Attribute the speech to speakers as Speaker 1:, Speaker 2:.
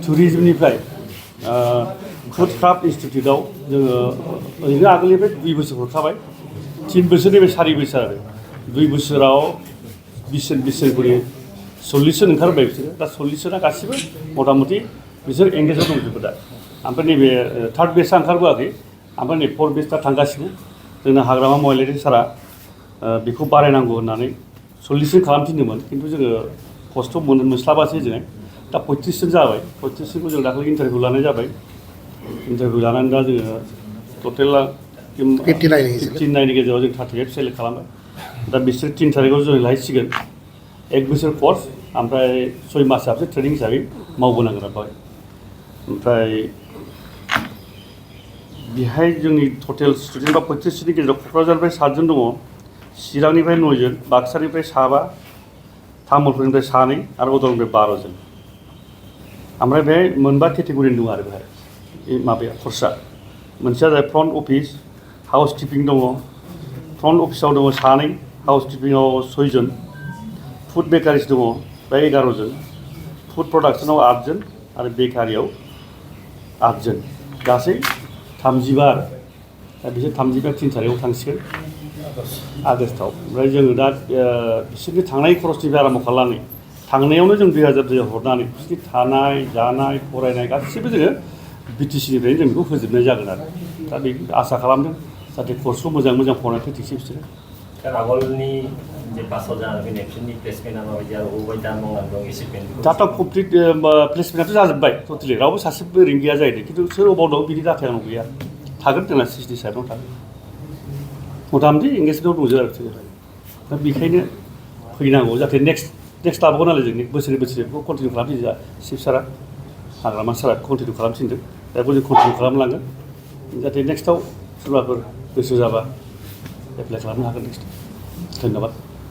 Speaker 1: टुरिज्मनिफ्राय फुडक्राफ्ट इन्सटिटिउटआव जोङो ओरैनो आगोलनिफ्राय 2 बोसोर हरखाबाय 3 बोसोरनिफ्राय 4 बोसोर आरो 2 बोसोराव 20 जन करि 40 जन ओंखारबाय बिसोरो दा 40 जना गासिबो मथा-मथि बिसोर एंगेजआव दंजोबो दा ओमफ्राय नैबे थार्ड बेचआ ओंखारबोआखै ओमफ्राय नै फोर्थ बेच दा थांगासिनो जोंना हाग्रामा महिलारि सारा बेखौ बारायनांगौ होननानै 40 जन खालामफिनदोंमोन खिन्थु जोङो पस्टखौ मोनस्लाबासै जोङो दा 35 जन जाबाय 35 जनखौ जों दाखालि इन्टारभिउ लानाय जाबाय इन्टारभिउ लानानै दा जोङो टटेल 59 नि गेजेराव जों 38 सेलेक्ट खालामबाय दा बिसोर 3 तारिखआव जयन लाहैसिगोन 1 बोसोर कर्स ओमफ्राय 6 मासआवसो ट्रेनिं हिसाबै मावबोनांगोन आरो ओमफ्राय बेहाय जोंनि टटेल स्टुडेन्ट बा 35 जननि गेजेराव क'क्राझारनिफ्राय 7 जन दङ चिरांनिफ्राय 9 जन बाक्सानिफ्राय 7 तामुलपुरनिफ्राय 2 आरो उदालगुरिनिफ्राय 12 जन ओमफ्राय बेहाय मोनबा केटेगरिनि दं आरो बेहाय माबाया कर्सआ मोनसेया जाबाय फ्रन्ट अफिस हाउस किपिं दङ फ्रन्ट अफिसाव दङ 2 हाउस किपिंआव 6 जन फुड बेकारिस दङ बेहाय 11 जन फुड प्रडाक्शनाव 8 जन आरो बेकारियाव 8 जन गासै 35 आरो दा बिसोर 35 3 तारिखआव थांसिगोन आगस्टआव ओमफ्राय जोङो दा बिसोरनि थांनाय खरसनिफ्राय आराम्भ खालामनानै थांनायावनो जों 2000 हरनानै बिसोरनि थानाय जानाय फरायनाय गासिबो जोङो BTC निफ्रायनो जों बेखौ होजोबनाय जागोन आरो दा बेखौ आसा खालामदों जाहाथे कर्सखौ मोजां फरायनानै फैथोंसै बिसोरो
Speaker 2: आगोलनि जे पासआव जानानै फैनाय बिसोरनि प्लेसमेन्टआ माबायदि आरो बबेबायदि दा मावनानै दं एसिभमेन्ट
Speaker 1: डाटा कमप्लिट प्लेसमेन्टआथ' जाजोब्बाय टटेलि रावबो सासेबो ओरैनो गैया जाहैदों खिन्थु सोर अबाव दं बिनि डाटायाव गैया थागोन जोंना 60 साइडआव थागोन मथा-मथि एंगेजमेन्टआव दंजोबो आरो दा बेखायनो फैनांगौ जाहाथे नेक्स्ट लाबावगोन नालाय जों बोसोरै बेखौ कन्टिनिउ खालामफिनदों चिफ सारा हाग्रामा सारा कन्टिनिउ खालामफिनदों दा बेखौ जों कन्टिनिउ खालामलांगोन जाहाथे नेक्स्टआव सोरबाफोर गोसो जाबा एप्लाइ खालामनो हागोन नेक्स्ट धन्यबाद